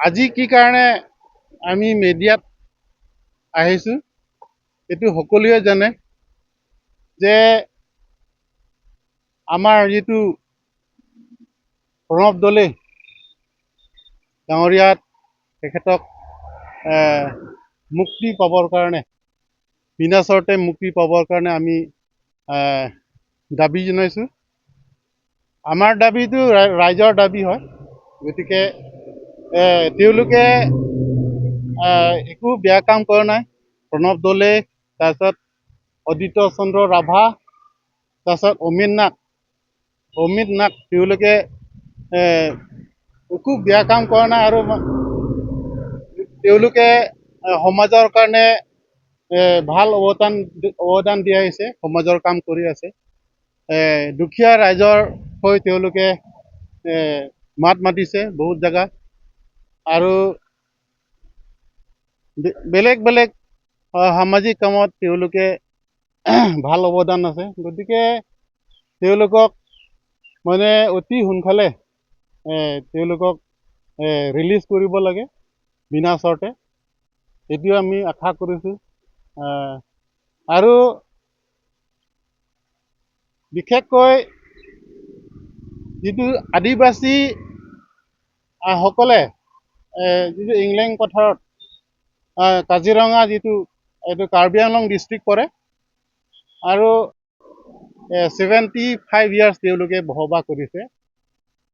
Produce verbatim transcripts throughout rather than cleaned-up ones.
আজি কি কাৰণে আমি মিডিয়াত আহিছো, এইটো সকলোৱে জানে যে আমাৰ যিটো প্ৰণৱ দলে ডাঙৰীয়াত তেখেতক এ, মুক্তি পাবৰ কাৰণে, বিনা চৰ্তে মুক্তি পাবৰ কাৰণে আমি এ, দাবী জনাইছো। আমাৰ দাবীটো ৰা- ৰাইজৰ দাবী হয়। গতিকে এ, তেওঁলোকে এ, একো বেয়া কাম কৰা নাই। প্ৰণৱ দলে, তাৰপিছত অদিত্য চন্দ্ৰ ৰাভা, তাৰপিছত অমিত নাথ, অমিত নাথ, তেওঁলোকে এ, একো বেয়া কাম কৰা নাই আৰু মা- তেওঁলোকে এ, সমাজৰ কাৰণে এ, ভাল অৱদান দি- অৱদান দি আহিছে, সমাজৰ কাম কৰি আছে। এ, দুখীয়া ৰাইজৰ হৈ তেওঁলোকে এ, মাত মাতিছে বহুত জেগাত। আৰু বে- বেলেগ বেলেগ আহ, সামাজিক কামত তেওঁলোকে ভাল অৱদান আছে। গতিকে তেওঁলোকক মানে অতি সোনকালে এ, তেওঁলোকক ৰিলিজ কৰিব লাগে বিনা চৰ্তে, এইটোৱে আমি আশা কৰিছো। আহ, আৰু বিশেষকৈ যিটো আদিবাসী আহ, সকলে এ, যিটো ইংলেং পথাৰত আহ, কাজিৰঙা যিটো এইটো কাৰ্বি আংলং ডিষ্ট্ৰিক্ট পৰে আৰু ছেভেণ্টি ফাইভ ইয়াৰ্ছ তেওঁলোকে বসবাস কৰিছে।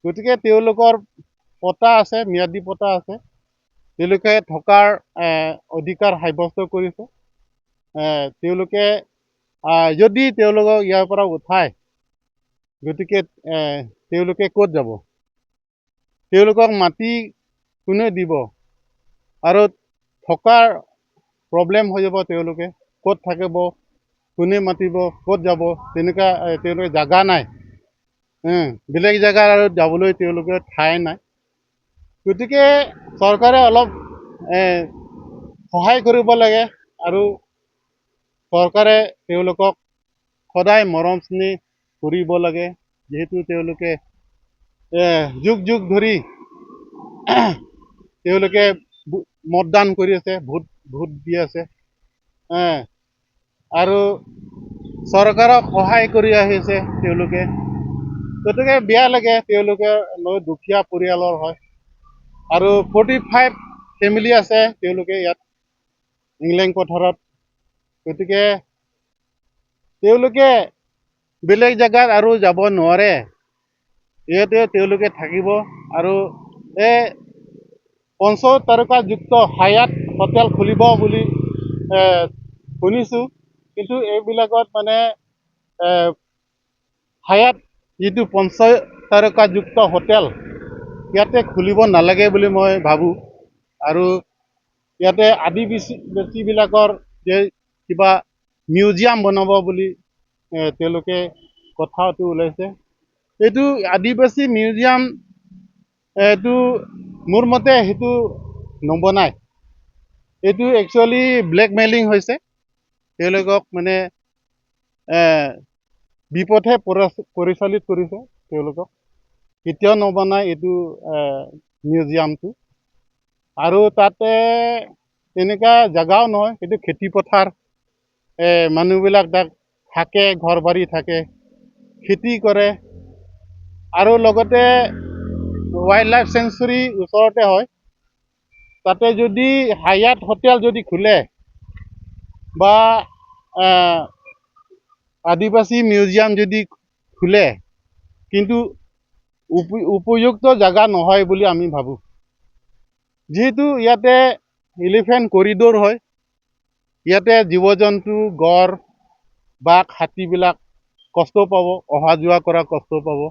গতিকে তেওঁলোকৰ পট্টা আছে, ম্যাদী পট্টা আছে, তেওঁলোকে থকাৰ এ, অধিকাৰ সাব্যস্ত কৰিছে। এ, তেওঁলোকে আহ, যদি তেওঁলোকক ইয়াৰ পৰা উঠায়, গতিকে এ, তেওঁলোকে ক'ত যাব? তেওঁলোকক মাটি কোনে দিব? আৰু থকাৰ প্ৰব্লেম হৈ যাব। তেওঁলোকে ক'ত থাকিব, কোনে মাতিব, ক'ত যাব, তেনেকুৱা এ, তেওঁলোকে জাগা নাই। এ, বেলেগ জাগাত আৰু যাবলৈ তেওঁলোকে ঠাই নাই। গতিকে চৰকাৰে অলপ এ, সহায় কৰিব লাগে আৰু চৰকাৰে তেওঁলোকক সদায় মৰম স্নেহ কৰিব লাগে। যিহেতু তেওঁলোকে এ, যুগ যুগ ধৰি তেওঁলোকে ভো- মতদান কৰি আছে, ভোট ভোট দি আছে। এ, আৰু চৰকাৰক সহায় কৰি আহিছে তেওঁলোকে। গতিকে বেয়া লাগে, তেওঁলোকে বহুত দুখীয়া পৰিয়ালৰ হয় আৰু ফৰ্টি ফাইভ ফেমিলি আছে তেওঁলোকে ইয়াত ইংলেং পথাৰত। গতিকে তেওঁলোকে বেলেগ জেগাত আৰু যাব নোৱাৰে, ইয়াতে তেওঁলোকে থাকিব। আৰু এই পঞ্চ তাৰকাযুক্ত হায়াত হোটেল খুলিব বুলি এ, শুনিছো, কিন্তু এইবিলাকত মানে এ, হায়াত যিটো পঞ্চ তাৰকাযুক্ত হোটেল ইয়াতে খুলিব নালাগে বুলি মই ভাবো। আৰু ইয়াতে আদিবাসী বাসীবিলাকৰ যে কিবা মিউজিয়াম বনাব বুলি এ, তেওঁলোকে কথাটো ওলাইছে। এইটো আদিবাসী মিউজিয়াম, এইটো মোৰ মতে সেইটো নবনাই। এইটো একচুৱেলি ব্লেকমেইলিং হৈছে। তেওঁলোকক মানে এ, বিপথে পৰি- পৰিচালিত কৰিছে তেওঁলোকক। কেতিয়াও নবনাই এইটো এ, মিউজিয়ামটো। আৰু তাতে তেনেকুৱা জেগাও নহয়, এইটো খেতি পথাৰ। এ, মানুহবিলাক তাত থাকে, ঘৰ বাৰী থাকে, খেতি কৰে। আৰু লগতে ৱাইল্ড লাইফ চেঞ্চুৰী ওচৰতে হয়। তাতে যদি হায়াত হোটেল যদি খোলে বা আহ, আদিবাসী মিউজিয়াম যদি খোলে, কিন্তু উপ- উপযুক্ত জেগা নহয় বুলি আমি ভাবো। যিহেতু ইয়াতে এলিফেণ্ট কৰিডৰ হয়, ইয়াতে জীৱ জন্তু, গড়, বাঘ, হাতীবিলাক কষ্ট পাব, অহা যোৱা কৰা কষ্ট পাব।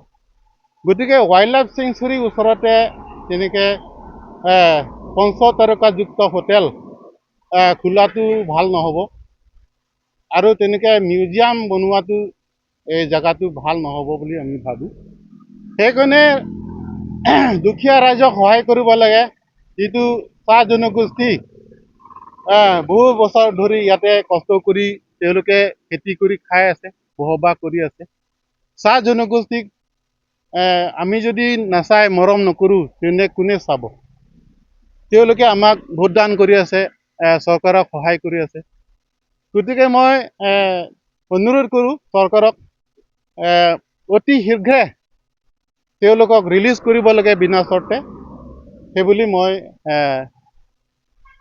গতিকে ৱাইল্ড লাইফ চেঞ্চুৰীৰ ওচৰতে তেনেকে এ, পঞ্চ তাৰকাযুক্ত হোটেল এ, খোলাটো ভাল নহ'ব। আৰু তেনেকে মিউজিয়াম বনোৱাটো এই জেগাটো ভাল নহ'ব বুলি আমি ভাবো। সেইকাৰণে দুখীয়া ৰাইজক সহায় কৰিব লাগে। যিটো চাহ জনগোষ্ঠী আহ, বহু বছৰ ধৰি ইয়াতে কষ্ট কৰি তেওঁলোকে খেতি কৰি খাই আছে, বসবাস কৰি আছে। চাহ জনগোষ্ঠীক এ, আমি যদি নাচাই মৰম নকৰো, তেন্তে কোনে চাব? তেওঁলোকে আমাক ভোটদান কৰি আছে, এ, চৰকাৰক সহায় কৰি আছে। গতিকে মই, এ, অনুৰোধ কৰোঁ চৰকাৰক, এ, অতি শীঘ্ৰে তেওঁলোকক ৰিলিজ কৰিব লাগে বিনা চৰ্তে, সেইবুলি মই, এ,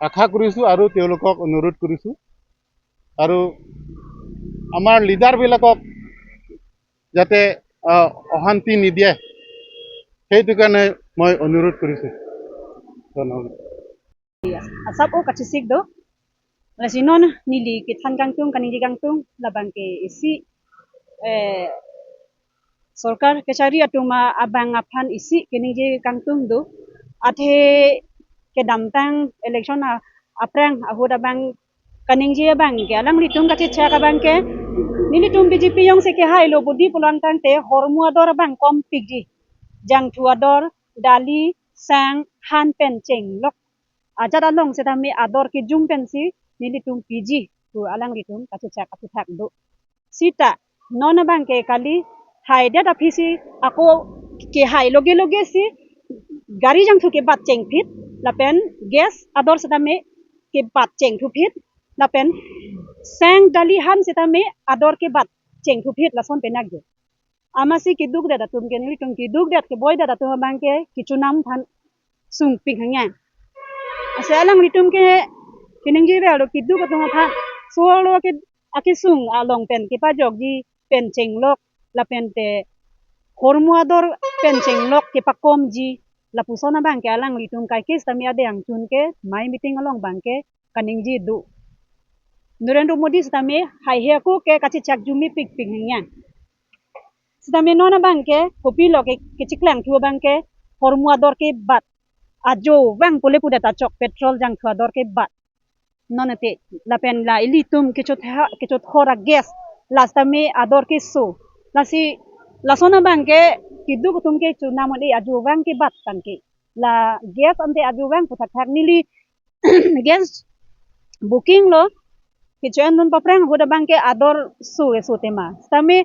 আশা কৰিছোঁ আৰু তেওঁলোকক অনুৰোধ কৰিছোঁ। আৰু আমাৰ লিডাৰবিলাকক যাতে, আহ, অশান্তি নিদিয়ে, সেইটো কাৰণে মই অনুৰোধ কৰিছোঁ। ধন্যবাদ। Asap o kachesik do. Lasi non neli kethan kangtung, kaningje kangtung labang ke isi, eh, sorkar kachari atum abang aphan isi kaningje kangtung do. Athe kedamtang election a-, aphrang ahut abang kaningje abang ke alanglitum kachechak abang ke nelitum B J P jongsi kehailo budi pulo tangte hormu ador abang kompikji. Jangthu ador, dali, sang, han pen chenglok ajat along setame ador kejum pensi nelitum piji pu alanglitum kachechak aphuthak do. Seta non abang ke kali haidet aphi si ako kehai loge loge si gari jangthu kebat chengphit lapen gas ador setame kebat chengthuphit lapen sang dali han setame ador kebat chengthuphit lason penang do. Amatsi kedukdet atum ke nelitum kedukdet keboidet atum abang ke kechonam aphan sungpik hangya. Lasi alanglitum ke kaningje ave lo keduk atum aphan, solo ke akesung along pen kepajokji pen chenglok lapen te hormu ador pen chenglok kepakomji lapuson abang ke alanglitum kaikis tame adeng chun ke mai meeting along abang ke kaningje do. Narendra Modi setame haihe ako ke kachechak jumi pikpik hangya. Setame non abang ke kopilo ke kecheklangthu abang ke hormu ador kebat ajo vang pule pudet achok petrol jangthu ador kebat. Non ate lapen la ilitum kechotha kechothor a gas la setame ador keso. Lasi lason abang ke keduk atum kechonam ade ajo vang kebat tangke. La gas ante ajo vang puthak thak neli gas booking lo, kecho-endun paphrang ahut abang ke ador so eso tema. Setame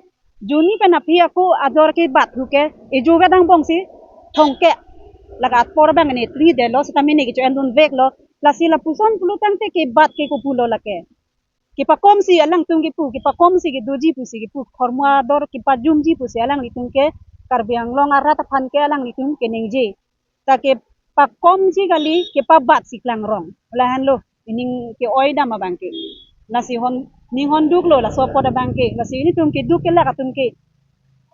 juni pen aphi ako ador kebat hu ke ejo kedang bongsi thongke laga apor abang ne tri delo setame ne kecho-endun veklo. Lasi lapuson pulo tangte kebat ke kopulo lake. Kepakomsi alangtum kepu, kepakomsi kedoji pusi kepu, hormu ador kepajumji pusi alanglitum ke Karbi Anglong arat aphan ke alanglitum keningje. Ta kepakomji kali kepabatsi klangrong. Lahenlo ining ke-oi dam abang ke. Lasi hon ning honduklo laso apot abang ke. Lasi ilitum keduk kelak atum ke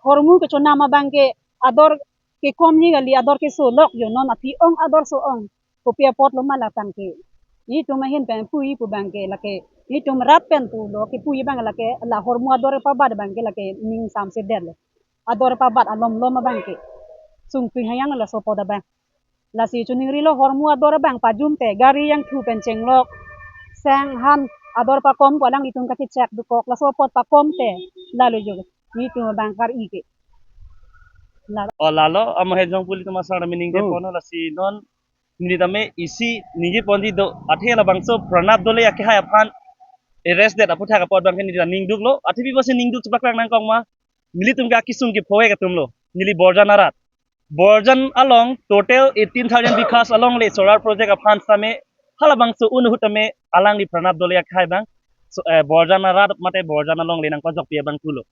hormu kechonam abang ke ador kekomji kali ador kesolok jo non aphi ong ador so-ong. Kopi apotlo ma la tangke. Itum ahin pen puji pu abang ke lake itum rat pen pulo kepuji abang lake la hormu ador pabat abang ke lake ning samse detlo. Ador pabat alom lom abang ke sungpik hangya laso apot abang. Lasi choningrilo hormu ador abang pajum te gari jangthu pen chenglok sang han ador pakom pu alanglitum kachechak dokok laso apot pakom te lalo jo itum abang kar-i ke. La- O lalo, amo hejong puli tuma sar meaning de Oh. Pono lasi non neli tame isi ningje ponji do athe labangso Pranab Doloi akehai aphan arrest det aphuthak apot abang ke neli ta ningduklo. Athe pi pusi ningduk chepaklang nangkok ma? Nelitum ke akesung kephovek atumlo. Neli Borjan arat. Borjan along total eighteen thousand bighas along le solar project aphan tame halabangso un ahut tame alangli Pranab Doloi akehai abang so, eh, Borjan arat mate Borjan along le nangpajokpi abang pulo.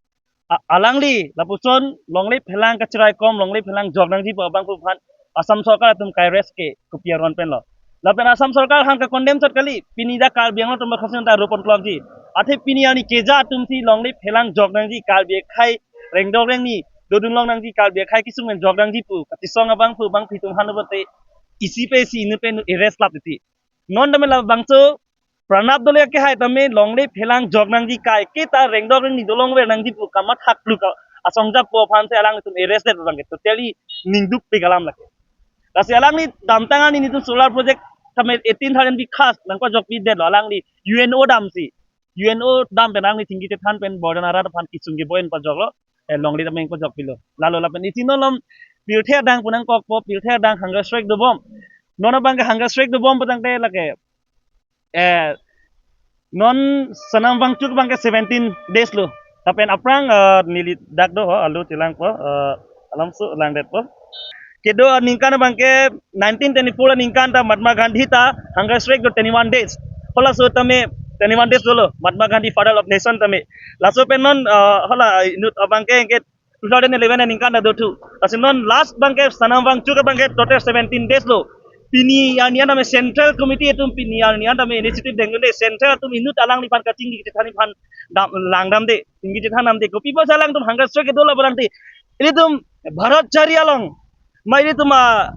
A- alangli lapuson longle phelang kachiraikom longle phelang jok nangji pu abang pu aphan Assam sorkar atum kai-arrest ke kopi aron penlo. Lapen Assam sorkar aphan ke-condemn chot kali, pini dak Karbi Anglong atum khasi ta ropon klokji. Athe pini arni keja atum si longle phelang jok nangji, Karbi akhai rengdok rengni dodun long nangji, Karbi akhai kesung pen jok nangji pu kachesong abang pu abang pi atum han bote isi pe isi inut pen arrest lap titi. Non tame labangso Pranab Doloi akehai tame longle phelang jok nangji, kaike ta rengdok rengni dolong ver nangji pu kamatha kluk asong jap po aphan si alangtum arrest det abang ke totally ningdukpik alam lake. Lasi alangli damtang arni nelitum solar project tame eighteen thousand bighas nangpajokpi detlo alangli U N O damsi. U N O dam pen alangli thengki kethan pen Borjan arat aphan kesung keboi-an pajoklo. Eh, longle tame nangpajokpilo. Lalo lapen isi non lom pirthe adang pu nangkokpo, pirthe adang hunger strike dobom. Non abang ke hunger strike dobom pu tangte lake eh, non Sonam Wangchuk abang ke seventeen days lo. Lapen aphrang, eh, neli dak do ho, alu chelangpo, eh, alamso langdetpo. kedo aningkan abangke nineteen twenty-four aningkan ta Mahatma Gandhi ta hunger strike do twenty-one days. Halaso tame twenty-one days dolo Mahatma Gandhi, father of nation tame. Laso pen non, uh, hala inut abangke ke two thousand eleven aningkan ta dothu. Lasi non last abangke Sonam Wangchuk abangke total seventeen days lo. Pini arni an tame Central Committee atum pini arni an tame initiative dengdunde, Central atum inut alangliphan kachingki kachethan aphan dam, langdamde, chingki chethan damde. Kopi apotsi alangtum hunger strike kedo la barangte. Ilitum Bharat chari along, ma ilitum, ah,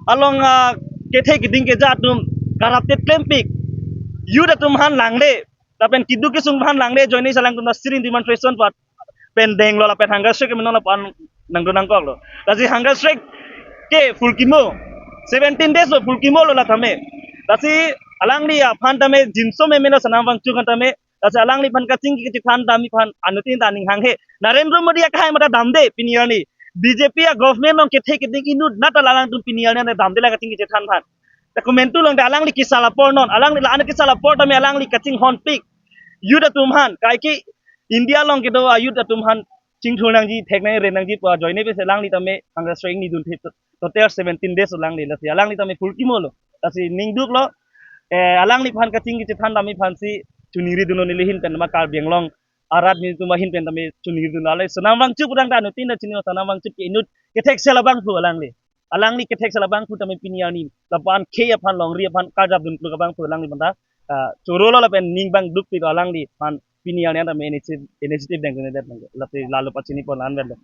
along, ah, kethe keding keja atum corrupted klempik. Youth atum aphan langde, lapen keduk kesung aphan langde, ajoine si alangtum ta sit-in demonstration pen denglo lapen hunger strike kemenon aphan nangdun nangkoklo. Lasi hunger strike ke phulkimo, seventeen days lo, phulkimo lo la tame. Lasi alangli aphan tame jinso meme lo Sonam Wangchuk aphan tame. Lasi alangliphan kachingki kachethan dam aphan anuttin ta aning hanghe. Narendra Modi akhai mata damde pini arni. B J P a government along kethe keding inut nat alangtum pini arni an damde la kachingki kachethan aphan. Ta komantu along ta alangli kesal apor non, alangli la-an kesal apor tame alangli kachinghonpik. Youth atum aphan, kaike India along kedo a youth atum aphan chingthur nangji, thek nangji, ren nangji pu ajoine pensi alangli tame hunger strike nidun the, total seventeen days alangli. Lasi alangli tame phulkimo lo. Lasi ningduk lo. Eh, alangliphan kachingki kachethan dam aphansi choningridunlo neli ahin pen, ma Karbi Anglong arat nelitum ahin pen tame choningridunlo. Lasi Sonam Wangchuk pudang ta anuttin ta chini, Sonam Wangchuk ke inut kethek sel abangphu alangli. Alangli kethek sel abangphu tame pini arni lapu-an khei aphan, longri aphan karjap dunpluk abangphu alangliphan ta, ah, chorolo lapen ning abang dukpik alangliphan pini arni an tame initiative, initiative dengdunde, lapu lalo pachini pon la-an vet lo.